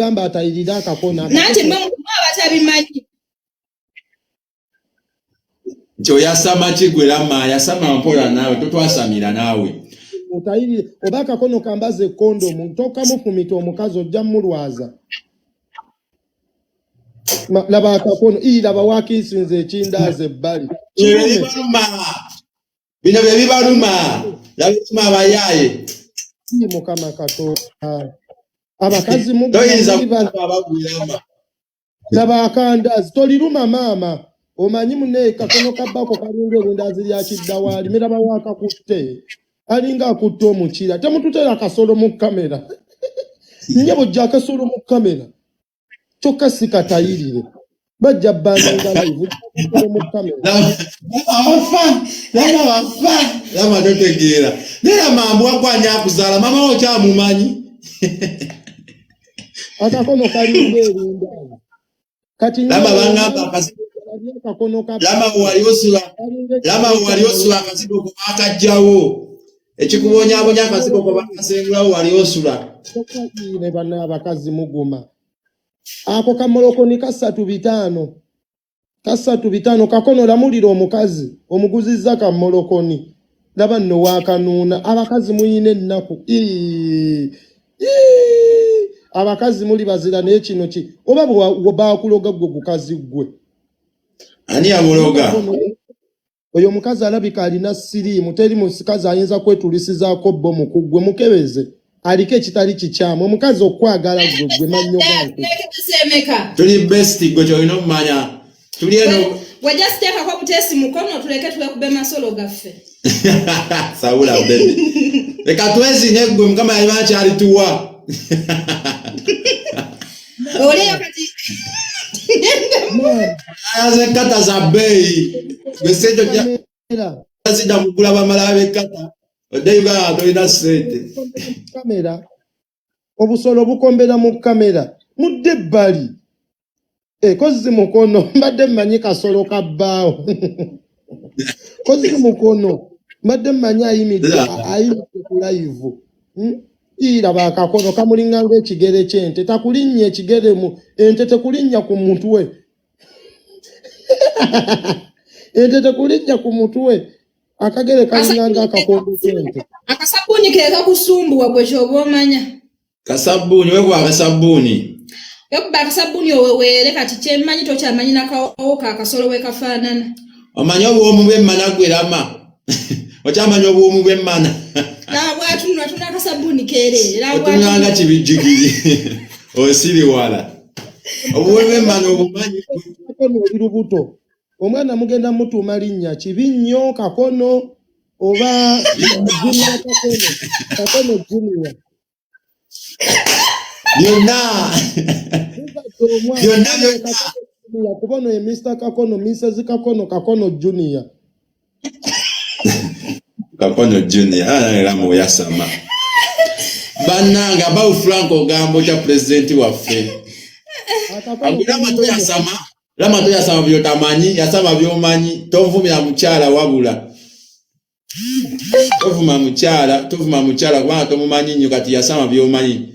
Gamba atayirire akakono. Nanti mwe abatabimanyi. Nti oyasama ki gwe Lama, yasama mpola naawe, totwasamira naawe. Otayirire oba akakono kambaze kondomu, tokamufumita omukazi ojja mulwaza. Laba akakono, ii laba wakiisinze ekindaazi ebbali. Bino bye bibaluma. Bino bye bibaluma. Laba ebiruma abayaaye. Ii Mukama Katonda. Abakazi Toyinza kuba abagwirama. Laba akandaazi, toliruma maama. Omanyi munne kakono ka bbako kalinga erindaazi lya kiddawaali, miraba wakakutte. Alinga akutte omukira. Temututera kasolo mu kamera. Nnyabo ojja akasolo mu kamera. Kyokka si katayirire. Bajja banninga live kasolo mu kamera. Laba bafa, laba bafa, laba totegeera. Naye lama mbwa gwani akuzaala, maama wo okyamumanyi? Akakono kalinga erindaazi. Kati Lama bangamba akazigo. Akakono ka Lama wali osula. Lama wali osula akazigo ko bakajjawo. Ekikubonyaabonya akazigo ko bakasengulawo wali osula. Ne banna abakazi muguma. Ako kamolokoni kasatu bitaano. Kasatu bitaano kakono lamulira omukazi omuguzizza kamolokoni. Laba nno waakanuuna. Abakazi muyina ennaku. Ii. Ii. Abakazi muli bazira naye kino ki oba baakuloga gwe gukazi ggwe. Ani yamuloga? Oyo omukazi alabika alina siriimu, teri musikazi ayinza kwetulisizaako bbomu ku ggwe mukebeze. Aliko ekitali kikyamu. Omukazi okwagala ggwe gwe mannyo gange. Tuli best gwe ky'olina okumanya. Tuli eno. Gwe just teekako buteesi mukono tuleke twekube masolo gaffe. Sawula baby. Leka twezine ggwe Mukama yali akyalituwa. Oliyo kati. Ayaze kata za bbeeyi. Gwe ssente ojja zidda kugula bamala b'ekkata. Odde Uganda tolina ssente. Kamera. Obusolo bukombera mu kamera. Mudde ebbali. Kozzi mukono mbadde mmanyi kasolo ka bbaawo. Kozzi mukono mbadde mmanyi ayimiridde ku live. Laba akakono kamulinga ng'ekigere ky'ente, takulinnya ekigere mu ente tekulinnya ku mutwe. Ente tekulinnya ku mutwe. Akagere kalinga ng'akakondo k'ente. Akasabbuuni ke kakusumbuwa gwe ky'oba omanya. Kasabbuuni, weekuba akasabbuuni. Wekuba akasabbuuni oweweere kati kyemmanyi tokyamanyi n'akawowo ka kasolo we kafaanana. Omanyi obuwoomu bw'emmana gwe Lama? Okyamanyi obuwoomu bw'emmana? Laba bw'atunula, tunula akasabbuuni keereere. Laba Otunula nga kibijjigiri. Osiriwala. Obuwoomu bw'emmana obumanyi. Kakono oli lubuto. Omwana mugenda mutuuma linnya kibi nnyo kakono oba Junior Kakono. Kakono Junior. Byonna. Byonna byonna. Kubono ye Mr. Kakono, Mrs. Kakono, Kakono Junior. Kakono Junior, era muyasama. Bannange Abawu Frank ogamba otya pulezidenti waffe? Lama toyasama, Lama toyasama by'otamanyi, yasama by'omanyi, tonvumira mukyala wabula. Tovuma mukyala, tovuma mukyala kubanga tomumanyi nnyo kati yasama by'omanyi.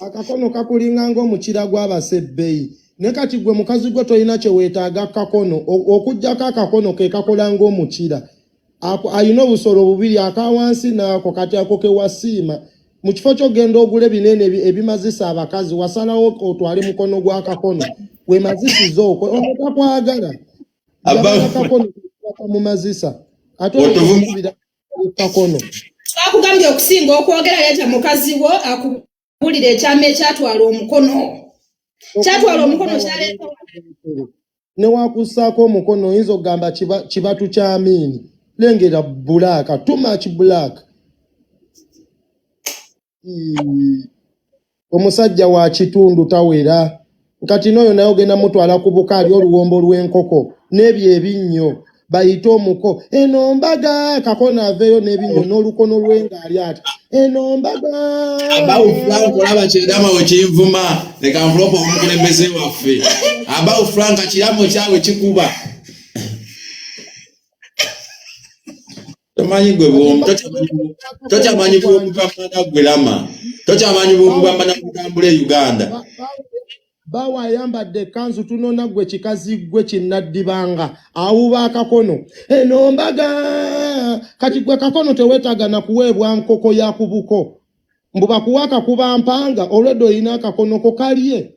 Akakono kakulinga ng'omukira gw'abasebbeyi. Ne kati gwe mukazi gwe tolina kye weetaaga kakono, okuggyako akakono ke kakola ng'omukira. Ako alina obusolo bubiri aka wansi n'ako kati ako ke wasiima. Mu kifo ky'ogenda ogule binene ebimazisa abakazi wasalawo otwale mukono gw'akakono wemazisiza okwo ono takwagala. Akakono kamumazisa ate okubira kakono. Twakugambye okusinga okwogera leeta mukazi wo akubulira ekyama ekyatwala omukono. Kyatwala omukono kyaleeta. Ne wakussaako omukono oyinza okugamba kibatu kya Amiini. Lengera black, too much black. Omusajja wa kitundu tawera. Kati n'oyo naye ogenda mutwala ku bukaali oluwombo lw'enkoko n'ebyo ebinnyo bayite omuko. Eno mbaga kakono aveeyo n'ebinnyo n'olukono lw'engaali ati eno mbaga. Abawu Frank olaba kyerama we kinvuma leka nvulopa omukulembeze waffe. Abawu Frank kiramo kyabwe kikuba. Tomanyi gwe bwomu, tokyamanyi bwomu bwamana gwe Lama. Tokyamanyi bwomu bwamana kutambula e Uganda. Bawa ayambadde ekkanzu tunona gwe kikazi gwe kinnaddibanga awuba akakono eno mbaga kati gwe kakono teweetaaga na kuweebwa nkoko ya kubuko mbu bakuwa akakuba mpanga olwedde olina akakono ko kalye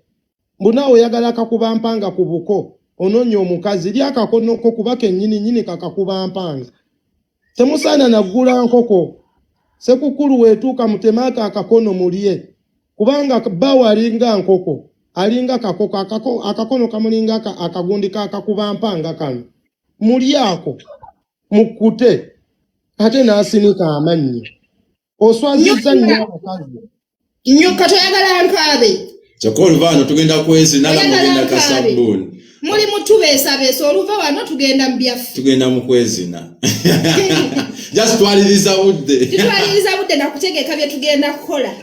mbu naawe oyagala akakuba mpanga ku buko onoonya omukazi lya akakono ko kuba kennyini nnyini kakakuba mpanga temusaana naggula nkoko sekukulu weetuuka mutemaako akakono mulye kubanga bbawo alinga nkoko alinga kakoko akakono kamulinga akagundi kakakuba mpanga kano mulyako mukkute ate n'asinika amannyo oswazizza nnyo abakazi. Nnyuka toyagala nkaabe. Kyokka oluva wano tugenda kwezina la Oyagala mugenda nkaabe. kasabbuuni. Muli mutubeesabeesa oluva wano tugenda mu byaffe. Tugenda mu kwezina. Just twaliriza budde. Tutwaliriza budde na kutegeka bye tugenda kukola.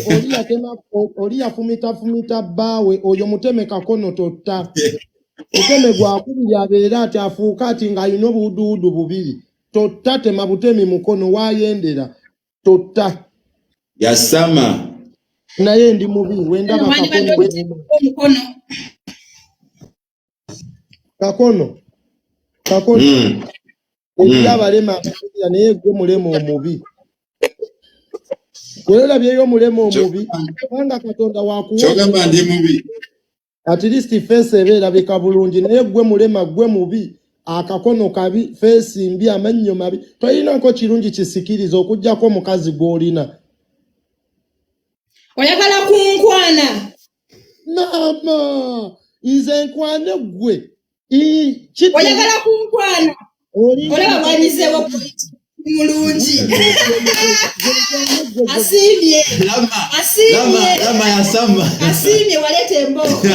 Oli yatema oli yafumitafumita bbaawe oyo muteme kakono totta. Muteme gwakubiri abeere ati afuuka ati ng'alina obuwuduwudu bubiri. Totta tema butemi mukono wayendera totta. Yasama. Naye ndi mubi wendaba Wandibadde kakono. omutemako omukono. Kakono. Kakono. Eri abalema abasajja naye gwe mulema omubi. Gwe olabyeyo omulema omubi kubanga Katonda wakuwa. Kyogamba ndi mubi. At least face eba erabika bulungi naye gwe mulema gwe mubi akakono kabi face mbi amannyo mabi tolinako kirungi kisikiriza okuggyako omukazi gw'olina. Oyagala kunkwana. Maama nze nkwane ggwe. Oyagala kunkwana. Olaba bwanyizeewo mulungi. Asiimye. Asiimye. Lama yasama. Asiimye waleeta embooko.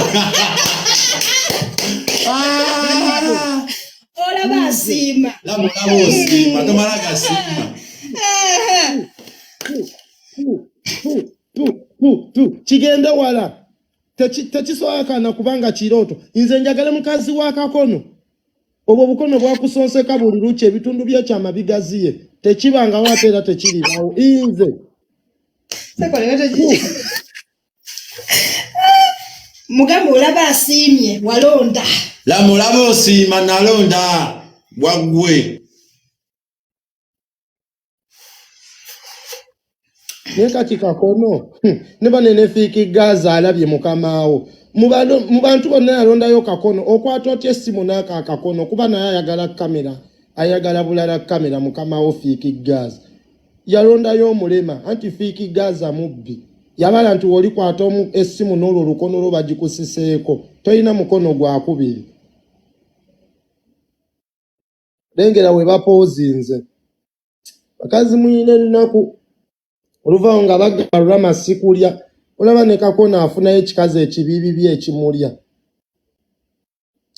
Olaba asiima. Lama olaba osiima tomala gasiima. Kigende wala. Tekisoboka kubanga kirooto. Nze njagala mukazi wa kakono. Obwo obukono bwakusonseka buli lukya ebitundu by'ekyama bigaziye. Tekibangawo ate era tekiribawo. Nze. Mugambe olaba asiimye walonda. Lama olaba osiima nalonda waggwe. Naye kati kakono ne bano ne Fik Gaza alabye mukamaawo. Mu bantu bonna yalondayo kakono okwata otya essimu n'ako akakono kuba naye ayagala kamera ayagala bulala kamera mukamaawo Fik Gaza. Yalondayo omulema anti Fik Gaza mubbi. Yabala nti w'olikwata essimu n'olwo olukono lwo bagikusiseeko tolina mukono gwakubiri. Lengera we bapoozinze. Bakazi muyina ennaku oluvaawo nga bagamba Rama sikulya olaba ne kakono afunayo ekikazi ekibiibibi ekimulya.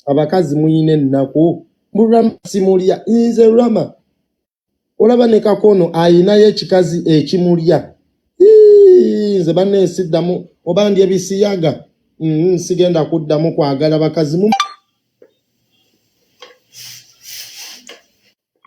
Abakazi muyina ennaku mbu Rama simulya nze Rama olaba ne kakono ayinayo ekikazi ekimulya. Nze banne siddamu oba ndya ebisiyaga sigenda kuddamu kwagala bakazi.